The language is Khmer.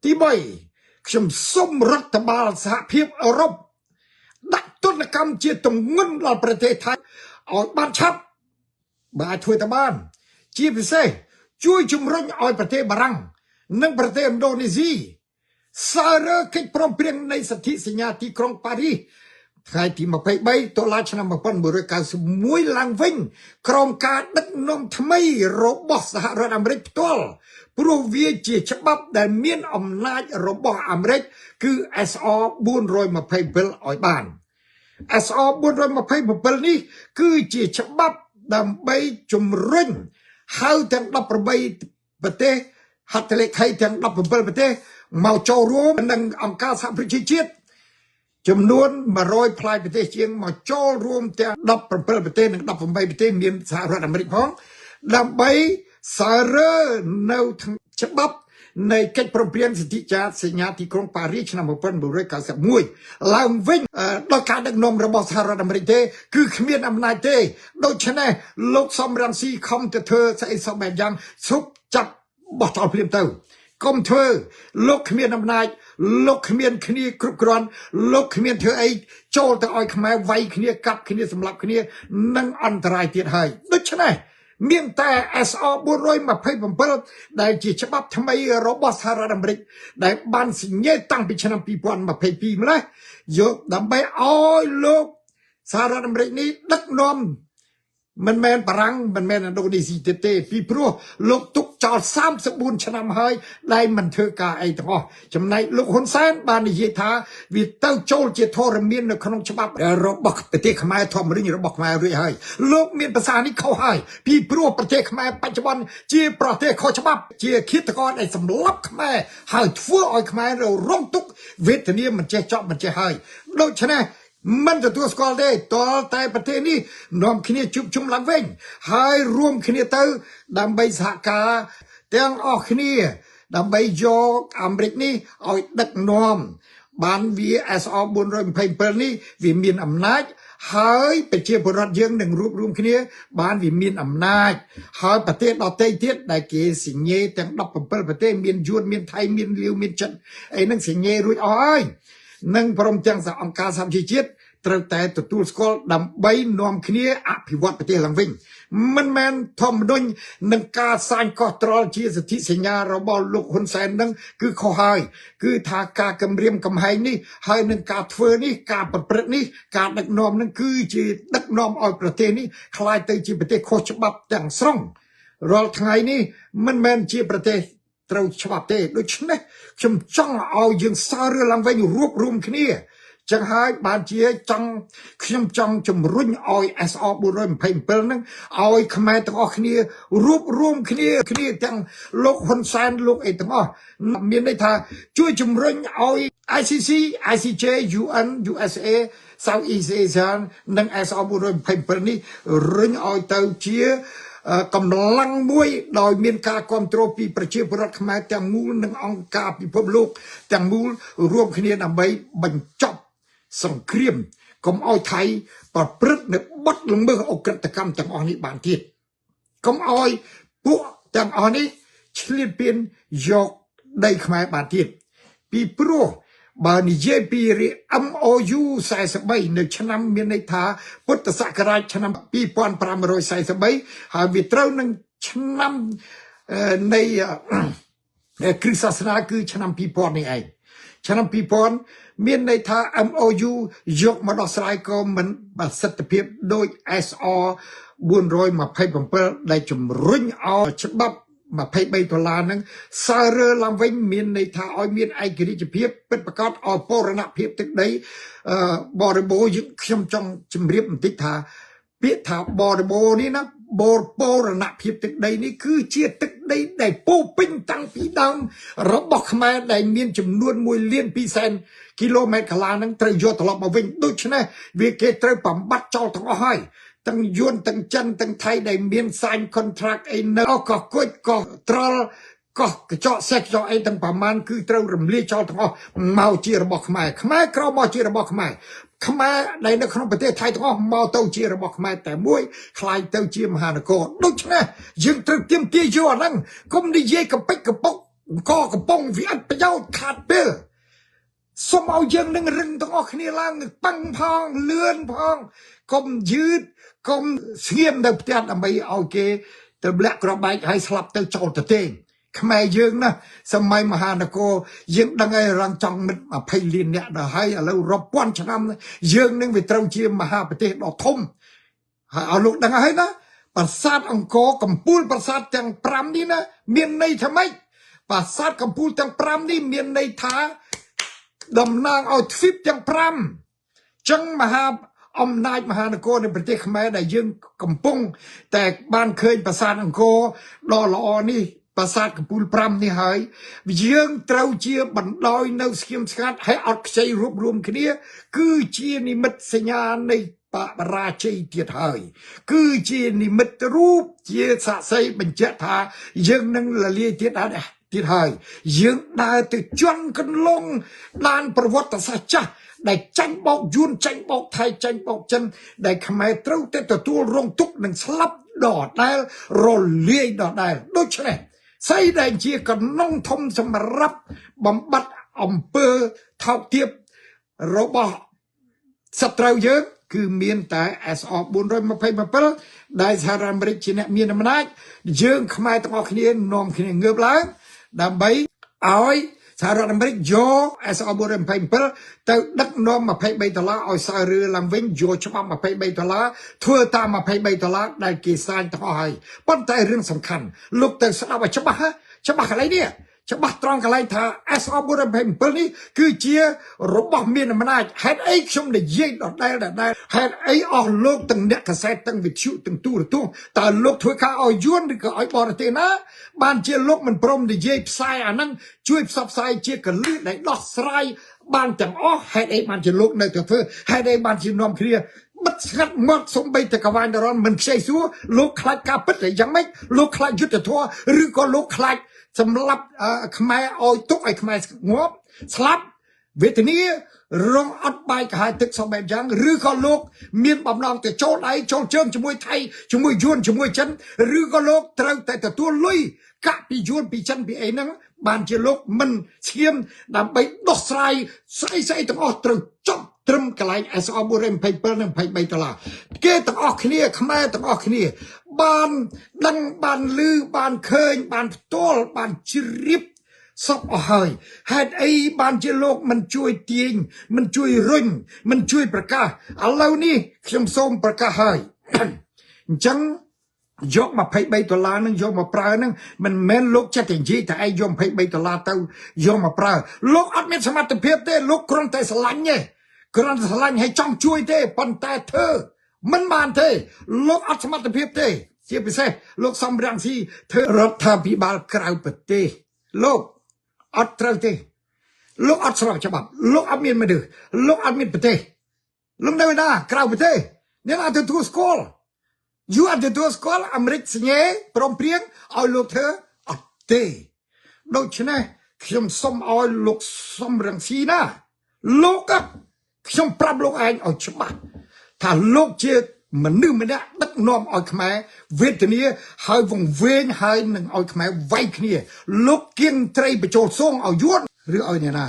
ទី3ខ្ញុំសូមរដ្ឋបាលសហភាពអឺរ៉ុបដាក់ទណ្ឌកម្មជាទម្ងន់ដល់ប្រទេសថៃឲ្យបានឆាប់បើអាចធ្វើទៅបាន ជាពិសេសជួយជំរុញឲ្យប្រទេសបារាំងនិងប្រទេសឥណ្ឌូនេស៊ីសើរើកិច្ចព្រមព្រៀងនៃសន្ធិសញ្ញាទីក្រុងប៉ារីសថ្ងៃទី23តុលាឆ្នាំ1991ឡើងវិញក្រោមការដឹកនាំថ្មីរបស់សហរដ្ឋអាមេរិកផ្ទាល់ព្រោះវាជាច្បាប់ដែលមានអំណាចរបស់អាមេរិកគឺ SR 427ឲ្យបាន SR 427នេះគឺជាច្បាប់ដើម្បីជំរុញហៅទាំង18ប្រទេសហត្ថលេខីទាំង17ប្រទេសមកចូលរួមនឹងអង្គការសហប្រជាជាតិចំនួន100ផ្លាយប្រទេសជាងមកចូលរួមទាំង17ប្រទេសនិង18ប្រទេសមានសហរដ្ឋអាមេរិកផងដើម្បីសើរើនៅច្បាប់នៃកិច្ចព្រមព្រៀងសិទ្ធិចាសញ្ញាទីក្រុងប៉ារីសឆ្នាំ1991ឡើងវិញដោយការដឹកនាំរបស់សហរដ្ឋអាមេរិកទេគឺគ្មានអំណាចទេដូច្នេះលោកសំរងស៊ីខំទៅធ្វើស្អីសោះបែបយ៉ាងឈប់ចាប់បោះចោលភ្លាមទៅកុំធ្វើលោកគ្មានអំណាចលោកគ្មានគ្នាគ្រប់គ្រាន់លោកគ្មានធ្វើអីចូលទៅឲ្យខ្មែរវាយគ្នាកាប់គ្នាសម្លាប់គ្នានឹងអន្តរាយទៀតហើយដូច្នេះមានតែ SR 427ដែលជាច្បាប់ថ្មីរបស់សហរដ្ឋអាមេរិកដែលបានសញ្ញាតាំងពីឆ្នាំ2022ម្លេះយកដើម្បីឲ្យលោកសហរដ្ឋអាមេរិកនេះដឹកនាំមិនមែនបារាំងមិនមែនឥណ្ឌូនេស៊ីទៀតទេពីព្រោះលោកទុកចោល34ឆ្នាំហើយដែលមិនធ្វើការអីទាំងអស់ចំណែកលោកហ៊ុនសែនបាននិយាយថាវាទៅចូលជាធរមាននៅក្នុងច្បាប់របស់ប្រទេសខ្មែរធម្មនុញ្ញរបស់ខ្មែររួចហើយលោកមានប្រសាសន៍នេះខុសហើយពីព្រោះប្រទេសខ្មែរបច្ចុប្បន្នជាប្រទេសខុសច្បាប់ជាឃាតករដែលសម្លាប់ខ្មែរហើយធ្វើឲ្យខ្មែររងទុក្ខវេទនាមិនចេះចប់មិនចេះហើយដូច្នេះមិនទទួលស្គាល់ទេតលតែប្រទេសនេះនាំគ្នាជួបជុំឡើងវិញហើយរួមគ្នាទៅដើម្បីសហការទាំងអស់គ្នាដើម្បីយកអាមេរិកនេះឲ្យដឹកនាំបានវា SR 427នេះវាមានអំណាចហើយប្រជាពលរដ្ឋយើងនឹងរួបរួមគ្នា បានវាមានអំណាចហើយប្រទេសដទៃទៀតដែលគេសញ្ញេទាំង17ប្រទេសមានយួនមានថៃមានលាវមានចិនអីហ្នឹងសញ្ញេរួចអស់ហើយនិងព្រមទាំងសហអង្គការសហប្រជាជាតិត្រូវតែទទួលស្គាល់ដើម្បីនាំគ្នាអភិវឌ្ឍប្រទេសឡើងវិញមិនមែនធម្មនុញ្ញនឹងការសាញកោះត្រល់ជាសិទ្ធិសញ្ញារបស់លោកហ៊ុនសែននឹងគឺខុសហើយគឺថាការគម្រាមកំហែងនេះហើយនឹងការធ្វើនេះការប្រព្រឹត្តនេះការដឹកនាំនឹងគឺជាដឹកនាំឲ្យប្រទេសនេះក្លាយទៅជាប្រទេសខុសច្បាប់ទាំងស្រុងរាល់ថ្ងៃនេះមិនមែនជាប្រទេសត្រូវច្បាប់ទេដូច្នេះខ្ញុំចង់ឲ្យយើងសើរើឡើងវិញរួបរួមគ្នាចឹងហើយបានជាចង់ខ្ញុំចង់ជំរុញឲ្យ SR 427ហ្នឹងឲ្យខ្មែរទាំងអស់គ្នារួបរួមគ្នាគ្នាទាំងលោកហ៊ុនសែនលោកអីទាំងអស់មានន័យថាជួយជំរុញឲ្យ ICC ICJ UN USA Southeast Asia និង SR 427នេះរុញឲ្យទៅជាកម្លាំងមួយដោយមានការគ្រប់គ្រងពីប្រជាពលរដ្ឋខ្មែរទាំងមូលនិងអង្គការពិភពលោកទាំងមូលរួមគ្នាដើម្បីបញ្ចប់សង្គ្រាមកុំឲ្យថៃប្រព្រឹត្តនៅបទល្មើសឧក្រិដ្ឋកម្មទាំងអស់នេះបានទៀតកុំឲ្យពួកទាំងអស់នេះឆ្លៀនពៀនយកដីខ្មែរបានទៀតពីព្រោះបើនិយាយពី MOU 43នៅឆ្នាំមានន័យថាពុទ្ធសករាជឆ្នាំ2543ហើយវាត្រូវនឹងឆ្នាំនៃគ្រិស្តសាសនាគឺឆ្នាំ2000នេះឯងឆ្នាំ2000មានន័យថា MOU យកមកដោះស្រាយក៏មិនប្រសិទ្ធភាពដូច SR 427ដែលជំរុញឲ្យច្បាប់23ដុល្លារហ្នឹងសើរើឡើងវិញមានន័យថាឲ្យមានឯករាជ្យភាពពិតប្រាកដឲ្យបូរណភាពទឹកដីបរិបូរណ៍យើងខ្ញុំចង់ជម្រាបបន្តិចថាពាក្យថាបរិបូរណ៍នេះណាបូរណភាពទឹកដីនេះគឺជាទឹកដីដែលពោពេញតាំងពីដើមរបស់ខ្មែរដែលមានចំនួន1លាន2សែនគីឡូម៉ែត្រកន្លះហ្នឹងត្រូវយកត្រឡប់មកវិញដូច្នេះវាគេត្រូវបំបត្តិចោលទាំងអស់ហើយទាំងយួនទាំងចិនទាំងថៃដែលមាន sign contract អីនៅក៏គួចក៏ត្រល់កោះកញ្ចក់សេះកញ្ចក់អីទាំងប្រមាណគឺត្រូវរំលាយចោលទាំងអស់មកជារបស់ខ្មែរខ្មែរក្រមកជារបស់ខ្មែរខ្មែរដែលនៅក្នុងប្រទេសថៃទាំងអស់មកទៅជារបស់ខ្មែរតែមួយក្លាយទៅជាមហានគរដូច្នេះយើងត្រូវទាមទារយកអាហ្នឹងកុំនិយាយកំពេចកំពុក អង្គកំប៉ុងវាអត់ប្រយោជន៍ខាតពេលសូមឲ្យយើងនឹងរឹងទាំងអស់គ្នាឡើងប៉ឹងផងលឿនផងកុំយឺតកុំស្ងៀមនៅផ្ទះដើម្បីឲ្យគេទម្លាក់ក្របបែកឲ្យស្លាប់ទៅចោលទៅទេខ្មែរយើងណាសម័យមហានគរយើងដឹងហើយរងចង់មិត្ត20លានអ្នកដល់ហើយឥឡូវរាប់ពាន់ឆ្នាំយើងនឹងវាត្រូវជាមហាប្រទេសដ៏ធំហើយឲ្យលោកដឹងហើយណាប្រាសាទអង្គរកំពូលប្រាសាទទាំង5នេះណាមានន័យថាម៉េចប្រាសាទកំពូលទាំង5នេះមានន័យថាតំណាងឲ្យទ្វីបទាំង5ចឹងមហាអំណាចមហានគរនៃប្រទេសខ្មែរដែលយើងកំពុងតែបានឃើញប្រាសាទអង្គរដ៏ល្អនេះប្រាសាទកំពូល5នេះហើយយើងត្រូវជាបណ្ដោយនៅស្គៀមស្ងាត់ហើយអត់ខ្ចីរួបរวมគ្នា គឺជានិមិត្តសញ្ញានៃបរាជ័យទៀតហើយគឺជានិមិត្តរូបជាសាក្សីបញ្ជាក់ថាយើងនឹងលលាយទៀតហើយទៀតហើយយើងដើរទៅជន់កន្លងដានប្រវត្តិសាស្ត្រចាស់ដែលចាញ់បោកយួនចាញ់បោកថៃចាញ់បោកចិនដែលខ្មែរត្រូវតែទទួលរងទុក្ខនិងស្លាប់ដដែលរលាយដដែលដូច្នេះស្អីដែលជាកណ្ដុងធំសម្រាប់បំបត្តិអំពើថោកទាបរបស់សត្រូវយើងគឺមានតែ SR 427ដែលសហរដ្ឋអាមេរិកជាអ្នកមានអំណាចយើងខ្មែរទាំងអស់គ្នានាំគ្នាងើបឡើងដើម្បីឲ្យសហរដ្ឋអាមេរិកយក SR 427ទៅដឹកនាំ23ដុល្លារឲ្យសើរើឡើងវិញយកច្បាប់23ដុល្លារធ្វើតាម23ដុល្លារដែលគេសាញទាំងអស់ហើយប៉ុន្តែរឿងសំខាន់លោកទៅស្ដាប់ឲ្យច្បាស់ច្បាស់កន្លែងនេះច្បាស់ត្រង់កន្លែងថា SR 427នេះគឺជារបស់មានអំណាចហេតុអីខ្ញុំនិយាយដដែលដដែលហេតុអីអស់លោកទាំងអ្នកកសែតទាំងវិទ្យុទាំងទូរទស្សន៍តើលោកធ្វើការឲ្យយួនឬក៏ឲ្យបរទេសណាបានជាលោកមិនព្រមនិយាយផ្សាយអាហ្នឹងជួយផ្សព្វផ្សាយជាកលឹះដែលដោះស្រាយបានទាំងអស់ហេតុអីបានជាលោកនៅតែធ្វើហេតុអីបានជានាំគ្នាបិទស្ងាត់មាត់សំបីតែកវ៉ាញដរនមិនខ្ចីសួរលោកខ្លាចការពិតឬយ៉ាងម៉េចលោកខ្លាចយុទ្ធធម៌ឬក៏លោកខ្លាចសម្លាប់ខ្មែរឲ្យទុកឲ្យខ្មែរងាប់ស្លាប់វេទនារងអត់បាយកាហាយទឹកសពបែបយ៉ាងឬក៏លោកមានបំណងទៅចូលដៃចូលជើងជាមួយថៃជាមួយយួនជាមួយចិនឬក៏លោកត្រូវតែទទួលលុយកាក់ពីយួនពីចិនពីអីហ្នឹងបានជាលោកមិនស្ងៀមដើម្បីដោះស្រាយស្អីស្អីទាំងអស់ត្រូវចប់ត្រឹមកន្លែង SR 427និង23ដុល្លារគេទាំងអស់គ្នាខ្មែរទាំងអស់គ្នាបានដឹងបានឮបានឃើញបានផ្ទាល់បានជ្រាបសពអស់ហើយហេតុអីបានជាលោកមិនជួយទាញមិនជួយរុញមិនជួយប្រកាសឥឡូវនេះខ្ញុំសូមប្រកាសហើយអញ្ចឹងយក23ដុល្លារនឹងយកមកប្រើនឹងមិនមែនលោកចិត្តតែនិយាយតែឯងយក23ដុល្លារទៅយកមកប្រើលោកអត់មានសមត្ថភាពទេលោកគ្រាន់តែស្រឡាញ់ទេគ្រាន់តែស្រឡាញ់ហើយចង់ជួយទេប៉ុន្តែធ្វើមិនបានទេលោកអត់សមត្ថភាពទេជាពិសេសលោកសំរងស៊ីធ្វើរដ្ឋាភិបាលក្រៅប្រទេសលោកអត់ត្រូវទេលោកអត់ស្របច្បាប់លោកអត់មានមនុស្សលោកអត់មានប្រទេសលោកនៅណាក្រៅប្រទេសអ្នកអត់ទទួលស្គាល់ យូអត់ទទួលស្គាល់អាមេរិកសញ្ញេព្រមព្រៀងឲ្យលោកធ្វើអត់ទេដូច្នេះខ្ញុំសូមឲ្យលោកសំរងស៊ីណាលោកខ្ញុំប្រាប់លោកឯងឲ្យច្បាស់ថាលោកជាមនុស្សម្នាក់ដឹកនាំឲ្យខ្មែរវេទនាហើយវង្វេងហើយនឹងឲ្យខ្មែរវាយគ្នាលោកគៀងត្រីបញ្ចូលសងឲ្យយួនឬឲ្យអ្នកណា